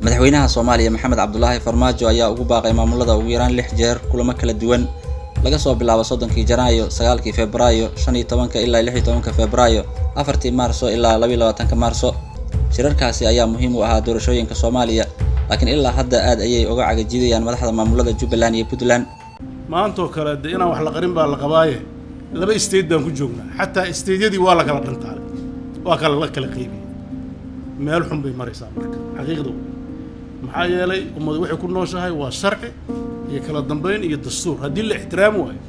Madaxweynaha Soomaaliya Maxamed Cabdulaahi Farmaajo ayaa ugu baaqay maamulada ugu yaraan 6 jeer kulamo kala duwan laga soo bilaabo 30kii Janaayo, 9kii Febraayo, 15 ilaa 16 Febraayo, 4tii Maarso ilaa 22 Maarso. Shirarkaasi ayaa muhiim u ahaa doorashooyinka Soomaaliya, laakiin ilaa hadda aad ayay uga cagajidayaan madaxda maamulada Jubbaland iyo Puntland. Maantoo kale dee inaan wax la qarin baa la qabaaye, 2 state baan ku joognaa, xataa stateyadii waa la kala dhantaalay, waa kala la kala qaybiyey, meel xun bay maraysaa. Marka xaqiiqda wey, maxaa yeelay ummad waxay ku nooshahay waa sharci iyo kala dambayn iyo dastuur. Haddii la ixtiraam waayo,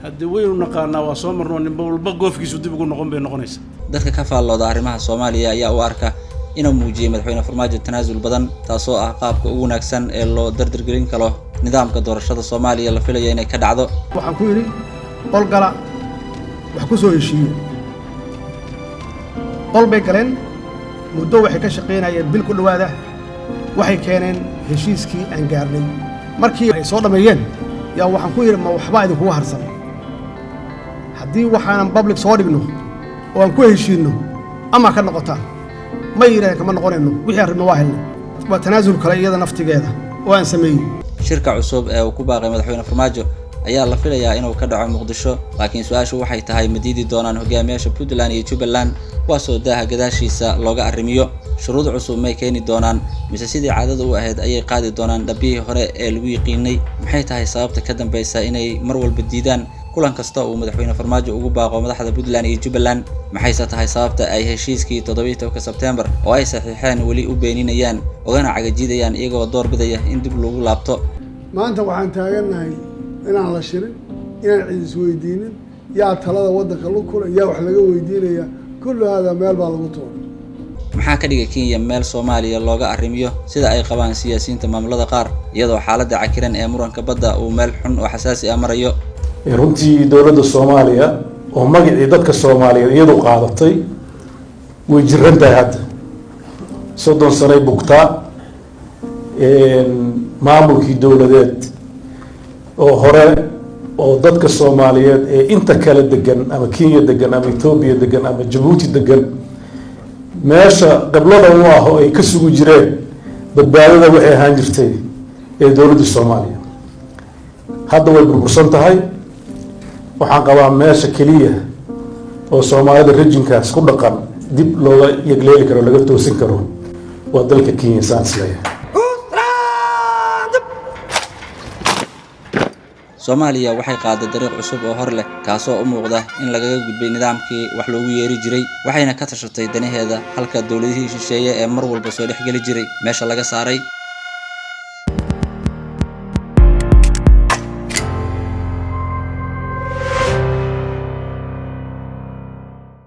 haddii waynu naqaanaa, waa soo marnoo, ninba walba goofkiisu dib ugu noqon bay noqonaysaa. Dadka ka faallooda arrimaha Soomaaliya ayaa u arka inuu muujiyey madaxweyne Farmaajo tanaasul badan, taasoo ah qaabka ugu wanaagsan ee loo dardargelin karo nidaamka doorashada Soomaaliya la filayo inay ka dhacdo. Waxaan ku yidhi qol gala, wax ku soo heshiiye. Qol bay galeen, muddo waxay ka shaqaynayeen bil ku dhowaada. Waxay keeneen heshiiskii aan gaarnay. Markii ay soo dhammeeyeen yaa waxaan ku yidhi, ma waxbaa idinkugu harsan? Haddii waxaanan public soo dhigno oo aan ku heshiinno ama ka noqotaan? Ma yidhahdeen, kama noqonayno, wixii aan rabno waa helnay. Waa tanaasul kale iyada naftigeeda oo aan sameeyey. Shirka cusub ee uu ku baaqay madaxweyne Farmaajo ayaa la filayaa inuu ka dhaco Muqdisho, laakiin su-aashu waxay tahay, ma diidi doonaan hogaamiyaasha Puntland iyo Jubbaland, kuwaasoo daaha gadaashiisa looga arrimiyo? Shuruud cusub may keeni doonaan, mise sidii caadada u ahayd ayay qaadi doonaan dhabbihii hore ee lagu yiqiinay? Maxay tahay sababta ka dambeysa inay mar walba diidaan kulan kasta uu madaxweyne Farmaajo ugu baaqo madaxda Puntland iyo Jubbaland? Maxayse tahay sababta ay heshiiskii 17 Sebteembar oo ay saxiixeen weli u beeninayaan, ugana cagajidayaan, iyagoo door bidaya in dib loogu laabto? Maanta waxaan taagannahay inaan la shirin, inaan cid isweydiinin, yaa talada waddanka lu kula, yaa wax laga weydiinaya. Kullu haadaa meel baa lagu tuuray. Maxaa ka dhigay Kenya meel Soomaaliya looga arrimiyo, sida ay qabaan siyaasiyiinta maamulada qaar, iyadoo xaaladda cakiran ee muranka badda uu meel xun oo xasaasi ah marayo? Runtii dowladda Soomaaliya oo magacii dadka Soomaaliyeed iyadu qaadatay way jiran tahay hadda, 30 sanay bugtaa. Maamulkii dowladeed oo hore oo dadka Soomaaliyeed ee inta kale degan, ama Kenya degan, ama Etoobiya degan, ama Jabuuti degan, meesha qiblada u ah oo ay ka sugi jireen badbaadada waxay ahaan jirtay ee dowladda Soomaaliya. Hadda way burbursan tahay. Waxaan qabaa meesha keliya oo Soomaalida regionkaas ku dhaqan dib looga yegleeli karo, laga toosin karo, waa dalka Kenya, saan isleeyahay. Soomaaliya waxay qaaday dariiq cusub oo hor leh, kaasoo u muuqda in lagaga gudbay nidaamkii wax loogu yeeri jiray, waxayna ka tashatay danaheeda, halka dowladihii shisheeye ee mar walba soo dhexgeli jiray meesha laga saaray.